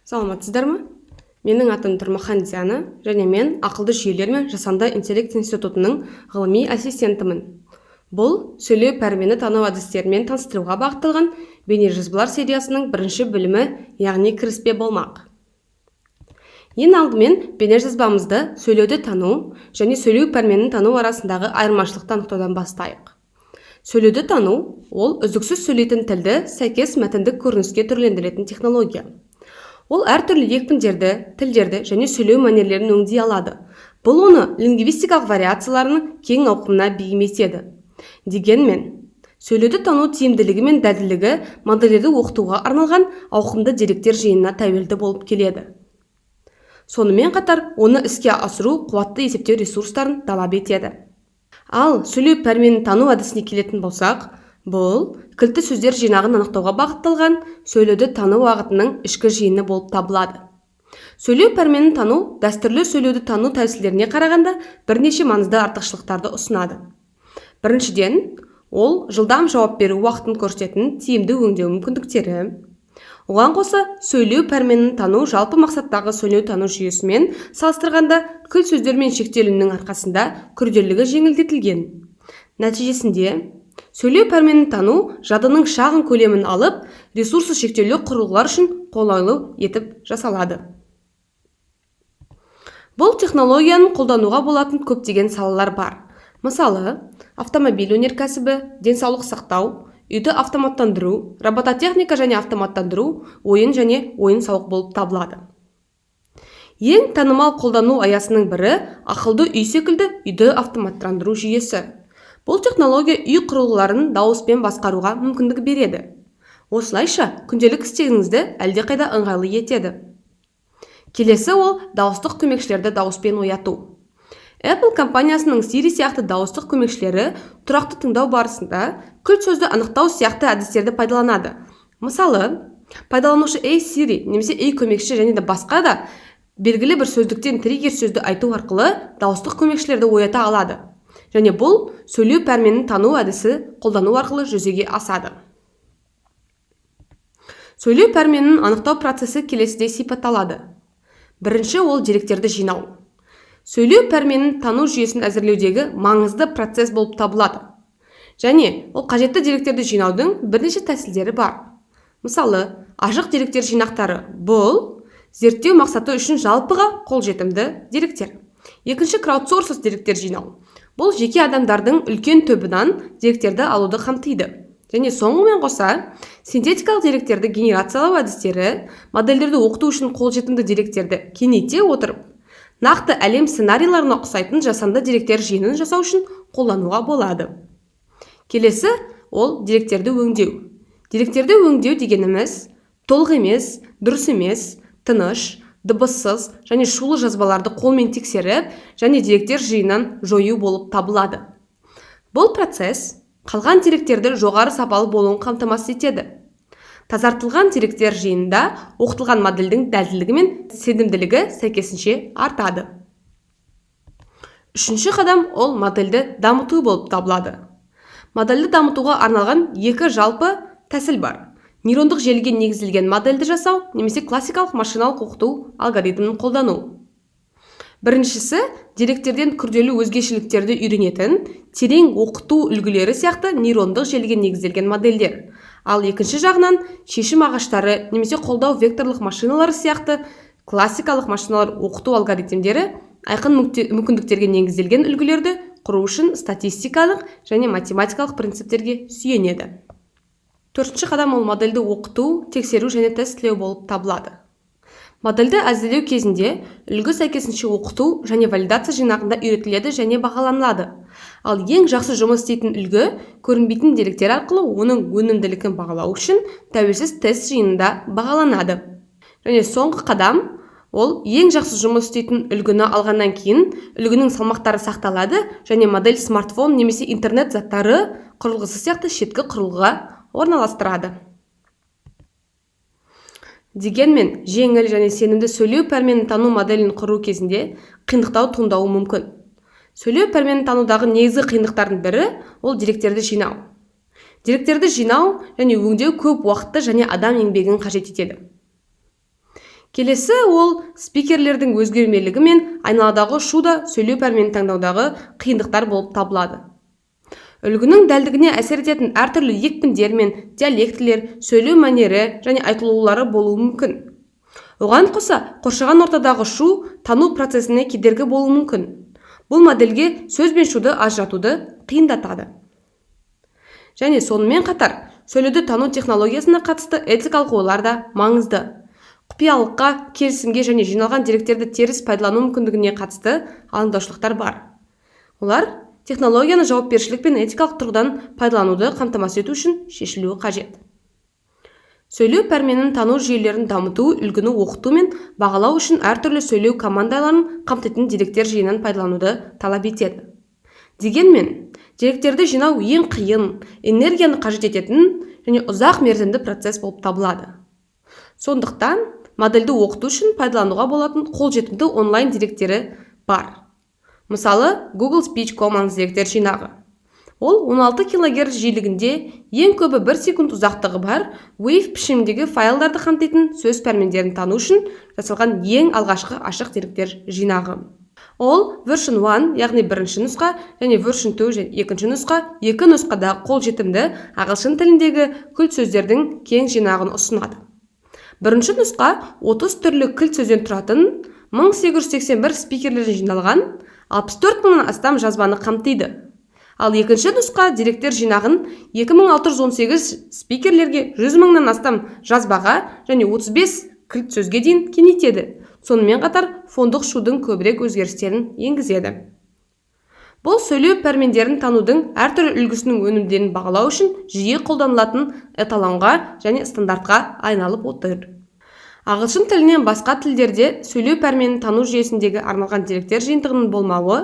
Саламатсыздар ма? Менің атым Тұрмахан Диана және мен Ақылды жүйелер мен жасанды интеллект институтының ғылыми ассистентімін. Бұл сөйлеу пәрмені тану әдістерімен таныстыруға бағытталған бейнежазбалар сериясының бірінші бөлімі, яғни кіріспе болмақ. Ең алдымен бейнежазбамызды сөйлеуді тану және сөйлеу пәрменін тану арасындағы айырмашылықты анықтаудан бастайық. Сөйлеуді тану – ол үздіксіз сөйлейтін тілді сәйкес мәтіндік көрініске түрлендіретін технология. Ол әртүрлі екпіндерді, тілдерді және сөйлеу мәнерлерін өңдей алады. Бұл оны лингвистикалық вариацияларының кең ауқымына бейім етеді. Дегенмен сөйлеуді тану тиімділігі мен дәлділігі модельдерді оқытуға арналған ауқымды деректер жиынына тәуелді болып келеді. Сонымен қатар оны іске асыру қуатты есептеу ресурстарын талап етеді. Ал сөйлеу пәрменін тану әдісіне келетін болсақ, бұл кілтті сөздер жинағын анықтауға бағытталған сөйлеуді тану бағытының ішкі жиыны болып табылады. Сөйлеу пәрменін тану дәстүрлі сөйлеуді тану тәсілдеріне қарағанда бірнеше маңызды артықшылықтарды ұсынады. Біріншіден, ол жылдам жауап беру уақытын көрсететін тиімді өңдеу мүмкіндіктері. Оған қоса, сөйлеу пәрменін тану жалпы мақсаттағы сөйлеу тану жүйесімен салыстырғанда кілт сөздермен шектелуінің арқасында күрделілігі жеңілдетілген. Нәтижесінде сөйлеу пәрменін тану жадының шағын көлемін алып, ресурсы шектеулі құрылғылар үшін қолайлы етіп жасалады. Бұл технологияны қолдануға болатын көптеген салалар бар. Мысалы, автомобиль өнеркәсібі, денсаулық сақтау, үйді автоматтандыру, робототехника және автоматтандыру, ойын және ойын-сауық болып табылады. Ең танымал қолдану аясының бірі – ақылды үй секілді үйді автоматтандыру жүйесі. Бұл технология үй құрылғыларын дауыспен басқаруға мүмкіндік береді. Осылайша күнделік істеріңізді әлдеқайда ыңғайлы етеді. Келесі ол дауыстық көмекшілерді дауыспен ояту. Apple компаниясының Siri сияқты дауыстық көмекшілері тұрақты тыңдау барысында кілт сөзді анықтау сияқты әдістерді пайдаланады. Мысалы, пайдаланушы «Ей, Siri» немесе «Ей, көмекші» және де басқа да белгілі бір сөздіктен триггер сөзді айту арқылы дауыстық көмекшілерді оята алады. Және бұл сөйлеу пәрменін тану әдісі қолдану арқылы жүзеге асады. Сөйлеу пәрменін анықтау процесі келесідей сипатталады. Бірінші ол деректерді жинау. Сөйлеу пәрменін тану жүйесін әзірлеудегі маңызды процесс болып табылады. Және ол қажетті деректерді жинаудың бірнеше тәсілдері бар. Мысалы, ашық деректер жинақтары – бұл зерттеу мақсаты үшін жалпыға қолжетімді деректер. Екінші, краудсорсинг деректер жинау. Бұл жеке адамдардың үлкен тобынан деректерді алуды қамтиды. Және сонымен қоса синтетикалық деректерді генерациялау әдістері модельдерді оқыту үшін қолжетімді деректерді кеңейте отырып, нақты әлем сценарийлеріне ұқсайтын жасанды деректер жиынын жасау үшін қолдануға болады. Келесі ол деректерді өңдеу. Деректерді өңдеу дегеніміз толық емес, дұрыс емес, тыныш, дыбыссыз және шулы жазбаларды қолмен тексеріп және деректер жиынынан жою болып табылады. Бұл процесс қалған деректерді жоғары сапалы болуын қамтамасыз етеді. Тазартылған деректер жиынында оқытылған модельдің дәлділігі мен сенімділігі сәйкесінше артады. Үшінші қадам ол модельді дамыту болып табылады. Модельді дамытуға арналған екі жалпы тәсіл бар: нейрондық желіге негізделген модельді жасау немесе классикалық машиналық оқыту алгоритмін қолдану. Біріншісі деректерден күрделі өзгешеліктерді үйренетін терең оқыту үлгілері сияқты нейрондық желіге негізделген модельдер, ал екінші жағынан шешім ағаштары немесе қолдау векторлық машиналары сияқты классикалық машиналар оқыту алгоритмдері айқын мүмкіндіктерге негізделген үлгілерді құру үшін статистикалық және математикалық принциптерге сүйенеді. Төртінші қадам ол модельді оқыту, тексеру және тестілеу болып табылады. Модельді әзірлеу кезінде үлгі сәйкесінше оқыту және валидация жинағында үйретіледі және бағаланады. Ал ең жақсы жұмыс істейтін үлгі көрінбейтін деректер арқылы оның өнімділігін бағалау үшін тәуелсіз тест жиынында бағаланады. Және соңғы қадам ол ең жақсы жұмыс істейтін үлгіні алғаннан кейін үлгінің салмақтары сақталады және модель смартфон немесе интернет заттары құрылғысы сияқты шеткі құрылғыға орналастырады. Дегенмен жеңіл және сенімді сөйлеу пәрменін тану моделін құру кезінде қиындықтар туындауы мүмкін. Сөйлеу пәрменін танудағы негізгі қиындықтардың бірі ол деректерді жинау. Деректерді жинау және өңдеу көп уақытты және адам еңбегін қажет етеді. Келесі ол спикерлердің өзгермелігі мен айналадағы шу да сөйлеу пәрменін таңдаудағы қиындықтар болып табылады. Үлгінің дәлдігіне әсер ететін әртүрлі екпіндер мен диалектілер, сөйлеу мәнері және айтылулары болуы мүмкін. Оған қоса, қоршаған ортадағы шу тану процесіне кедергі болуы мүмкін. Бұл модельге сөз бен шуды ажыратуды қиындатады. Және сонымен қатар, сөйлеуді тану технологиясына қатысты этикалық ойлар да маңызды. Құпиялыққа, келісімге және жиналған деректерді теріс пайдалану мүмкіндігіне қатысты алаңдаушылықтар бар. Олар технологияны жауапкершілік пен этикалық тұрғыдан пайдалануды қамтамасыз ету үшін шешілуі қажет. Сөйлеу пәрменін тану жүйелерін дамыту үлгіні оқыту мен бағалау үшін әртүрлі сөйлеу командаларын қамтитын деректер жиынын пайдалануды талап етеді. Дегенмен, деректерді жинау ең қиын, энергияны қажет ететін және ұзақ мерзімді процесс болып табылады. Сондықтан модельді оқыту үшін пайдалануға болатын қолжетімді онлайн деректері бар. Мысалы, Google Speech Commons деректер жинағы. Ол 16 кГц жиілігінде ең көбі 1 секунд ұзақтығы бар WAV пішіміндегі файлдарды қамтитын сөз пәрмендерін тану үшін жасалған ең алғашқы ашық деректер жинағы. Ол version 1, яғни бірінші нұсқа, және version 2 және екінші нұсқа, екі нұсқада қолжетімді ағылшын тіліндегі кілт сөздердің кең жинағын ұсынады. Бірінші нұсқа 30 түрлі кілт сөзден тұратын 1881 спикерлерден жиналған 64 мыңнан астам жазбаны қамтиды. Ал екінші нұсқа деректер жинағын 2618 спикерлерге 100 мыңнан астам жазбаға және 35 кілт сөзге дейін кеңейтеді. Сонымен қатар фондық шудың көбірек өзгерістерін енгізеді. Бұл сөйлеу пәрмендерін танудың әртүрлі үлгісінің өнімдерін бағалау үшін жиі қолданылатын эталонға және стандартқа айналып отыр. Ағылшын тілінен басқа тілдерде сөйлеу пәрменін тану жүйесіндегі арналған деректер жиынтығының болмауы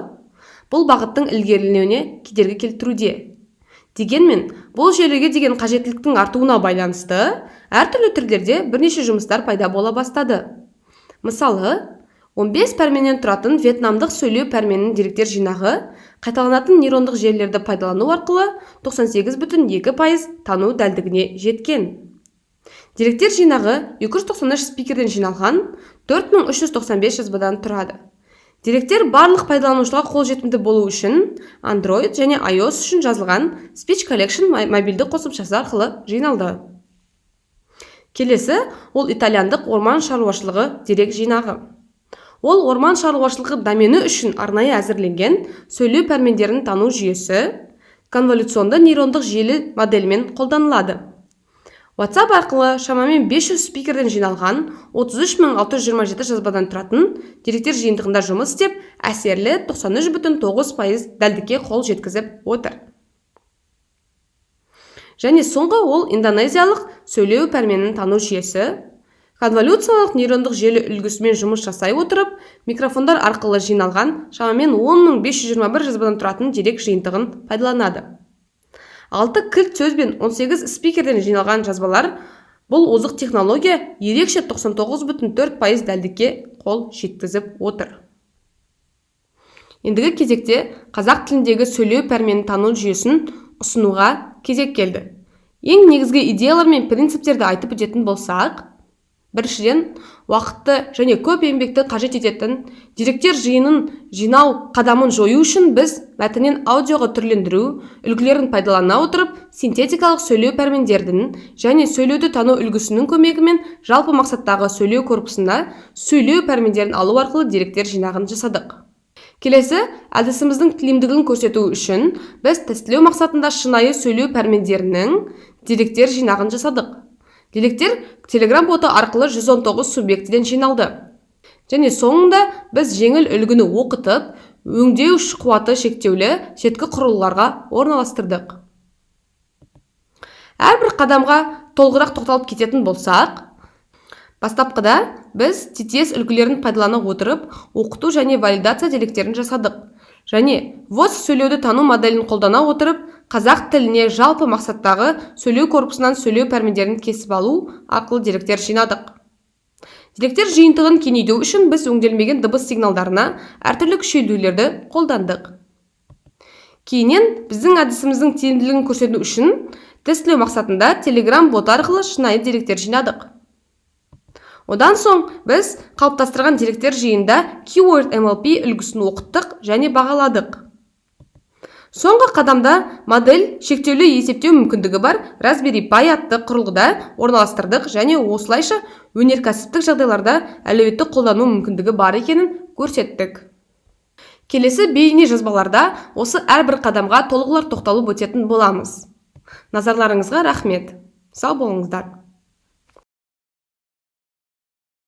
бұл бағыттың ілгерілеуіне кедергі келтіруде. Дегенмен, бұл жүйелерге деген қажеттіліктің артуына байланысты әртүрлі тілдерде бірнеше жұмыстар пайда бола бастады. Мысалы, 15 пәрменнен тұратын вьетнамдық сөйлеу пәрменінің деректер жинағы қайталанатын нейрондық желілерді пайдалану арқылы 98,2% тану дәлдігіне жеткен. Деректер жинағы 293 спикерден жиналған 4395 жазбадан тұрады. Деректер барлық пайдаланушыға қолжетімді болу үшін Android және iOS үшін жазылған Speech Collection мобильді қосымшасы арқылы жиналды. Келесі ол итальяндық орман шаруашылығы дерек жинағы. Ол орман шаруашылығы домені үшін арнайы әзірленген сөйлеу пәрмендерін тану жүйесі конволюционды нейрондық желі моделімен қолданылады. WhatsApp арқылы шамамен 500 спикерден жиналған 33627 жазбадан тұратын деректер жиынтығында жұмыс істеп, әсерлі 93,9% дәлдікке қол жеткізіп отыр. Және соңғы ол индонезиялық сөйлеу пәрменін тану жүйесі конволюциялық нейрондық желі үлгісімен жұмыс жасай отырып, микрофондар арқылы жиналған шамамен 10521 жазбадан тұратын дерек жиынтығын пайдаланады. 6 кілт сөз бен 18 спикерден жиналған жазбалар бұл озық технология ерекше 99,4% дәлдікке қол жеткізіп отыр. Ендігі кезекте қазақ тіліндегі сөйлеу пәрменін тану жүйесін ұсынуға кезек келді. Ең негізгі идеялар мен принциптерді айтып өтетін болсақ, біріншіден, уақытты және көп еңбекті қажет ететін деректер жиынын жинау қадамын жою үшін біз мәтіннен аудиоға түрлендіру үлгілерін пайдалана отырып, синтетикалық сөйлеу пәрмендердің және сөйлеуді тану үлгісінің көмегімен жалпы мақсаттағы сөйлеу корпусында сөйлеу пәрмендерін алу арқылы деректер жинағын жасадық. Келесі әдісіміздің тиімділігін көрсету үшін біз тестілеу мақсатында шынайы сөйлеу пәрмендерінің деректер жинағын жасадық. Деректер Telegram боты арқылы 119 субъектіден жиналды. Және соңында біз жеңіл үлгіні оқытып, өңдеу қуаты шектеулі шеткі құрылғыларға орналастырдық. Әрбір қадамға толығырақ тоқталып кететін болсақ, бастапқыда біз TTS үлгілерін пайдалана отырып, оқыту және валидация деректерін жасадық. Және VOS сөйлеуді тану моделін қолдана отырып, қазақ тіліне жалпы мақсаттағы сөйлеу корпусынан сөйлеу пәрмендерін кесіп алу арқылы деректер жинадық. Деректер жиынтығын кеңейту үшін біз өңделмеген дыбыс сигналдарына әртүрлі күшейтулерді қолдандық. Кейіннен біздің әдісіміздің тиімділігін көрсету үшін тестілеу мақсатында Telegram боты арқылы шынайы деректер жинадық. Одан соң біз қалыптастырған деректер жиынында Keyword MLP үлгісін оқыттық және бағаладық. Соңғы қадамда модель шектеулі есептеу мүмкіндігі бар Raspberry Pi атты құрылғыда орналастырдық және осылайша өнеркәсіптік жағдайларда әлеуетті қолдану мүмкіндігі бар екенін көрсеттік. Келесі бейне жазбаларда осы әрбір қадамға толығырақ тоқталып өтетін боламыз. Назарларыңызға рахмет, сау болыңыздар.